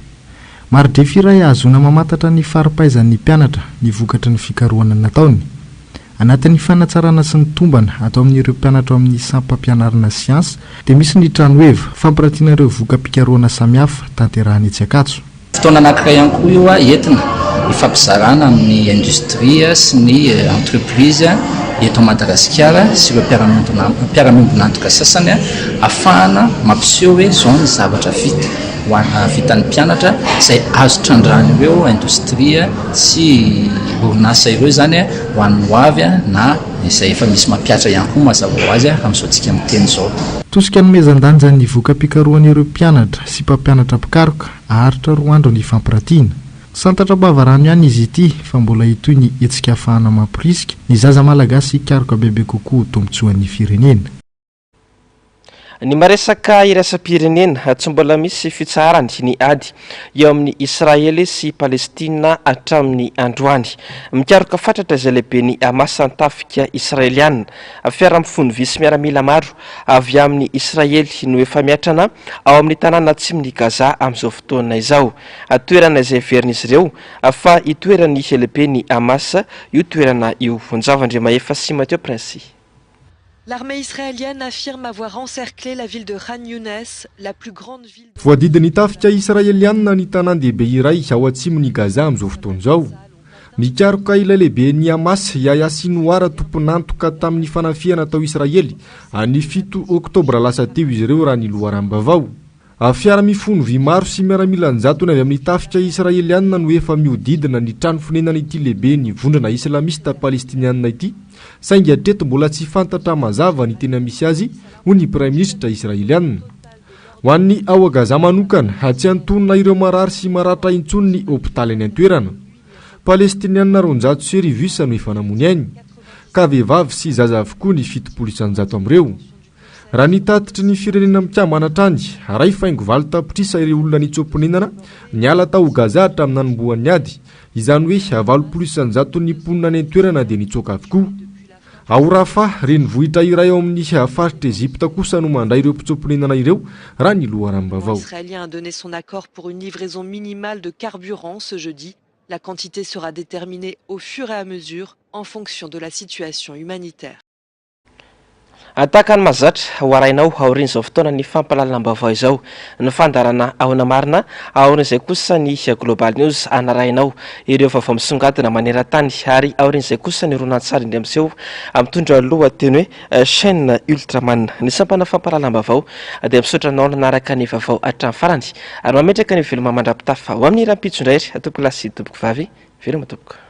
Mari-drefy iray ahazoana mamantatra ny fari-pahaizan'ny mpianatra ny vokatry ny fikarohana nataony. Anatin'ny fanatsarana sy ny tombana atao amin'ireo mpianatra ao amin'ny sampam-pianarana siansa dia misy ny tranoheva fampiratiana ireo voka-pikarohana samihafa tanterahana etsy Ankatso. Fotoana anankiray ihany koa io entina hifampizarana amin'ny industrie sy ny entreprise eto Madagasikara sy ireo mpiara-miombon'antoka sasany ahafahana mampiseho hoe izao ny zavatra vita ho an- vitan'ny mpianatra izay azo trandrahan'ireo indostria sy orinasa ireo izany ho an'ny ho avy na izay efa misy mampihatra ihany koa mazava ho azy amin'izao tsika miteny izao. Tosika anomezan-danja ny voka-pikarohan'ireo mpianatra sy mpampianatra mpikaroka Haharitra 2 andro ny fampiratiana. Santatra am-bavarano ihany izy ity fa mbola hitohy ny hetsika ahafahana mamporisika ny zaza malagasy hikaroka bebe kokoa ho tombontsoan'ny firenena. Ny maresaka iraisam-pirenena, tsy mbola misy fitsaharany ny ady eo amin'i Israely sy Palestina hatramin'ny androany. Mikaroka fatratra izay lehiben'ny Hamas ny tafika israeliana. Fiara mifono vy sy miaramila maro avy amin'i Israely no efa miatrana ao amin'ny tanàna atsimon'i Gaza amin'izao fotoana izao. Toerana izay heverin'izy ireo fa itoeran'ny lehiben'ny Hamas io toerana io. Njava Andriamahefa sy Mathieu Princy. L'armée israélienne affirme avoir encerclé la ville de Khan Younes, la plus grande ville de Voadidin'ny tafika israelianina ny tanàn-dehibe iray ao atsimon'i Gaza amin'izao fotoana izao. Mikaroka ilay lehiben'ny Hamas, Yahya Sinwar, tompon'antoka tamin'ny fanafihana tao Israely ny 7 oktobra lasa teo izy ireo raha ny loharanom-baovao. Fiara mifono vy maro sy miaramila an-jatony avy amin'ny tafika Israelianina no efa mihodidina ny trano fonenan'ity lehiben'ny vondrona Islamista Palestinianina ity, saingy hatreto mbola tsy fantatra mazava ny tena misy azy, hoy ny Praiminisitra Israelianina. Ho an'ny ao Gaza manokana, tsy antonona ireo marary sy maratra intsony ny hopitaly any an-toerana. Palestinianina 1200 isa no efa namoy ainy, ka vehivavy sy zaza avokoa ny 70% amin'ireo. Raha ny tatitry ny Firenena Mikambana hatrany, iray faingo valo tapitrisa ireo olona nitsoa-ponenana niala tao Gaza hatramin'ny nanombohan'ny ady, izany hoe 80 isan-jaton'ny mponina any an-toerana dia nitsoaka avokoa. Ao Rafah, renivohitra iray ao amin'ny faritr'i Egypta kosa no mandray ireo mpitsoa-ponenana ireo, raha ny loharanom-baovao. Israélien a donné son accord pour une livraison minimale de carburant ce jeudi. La quantité sera déterminée au fur et à mesure en fonction de la situation humanitaire. Tahaka ny mahazatra, ho arahinao aorian'izao fotoana ny fampahalalam-baovao izao ny fandaharana Ahoana Marina, aorian'izay kosa ny Global News hanarahinao ireo vaovao misongadina maneran-tany ary aorian'izay kosa ny horonantsary indray miseho mitondra lohateny hoe Chaîne Ultraman. Ny sampana fampahalalam-baovao dia misaotra anao nanaraka ny vaovao hatramin'ny farany ary mametraka ny veloma mandra-pitafa ho amin'ny rahampitso indray ry tompokolahy sy tompokovavy. Veloma tompoko.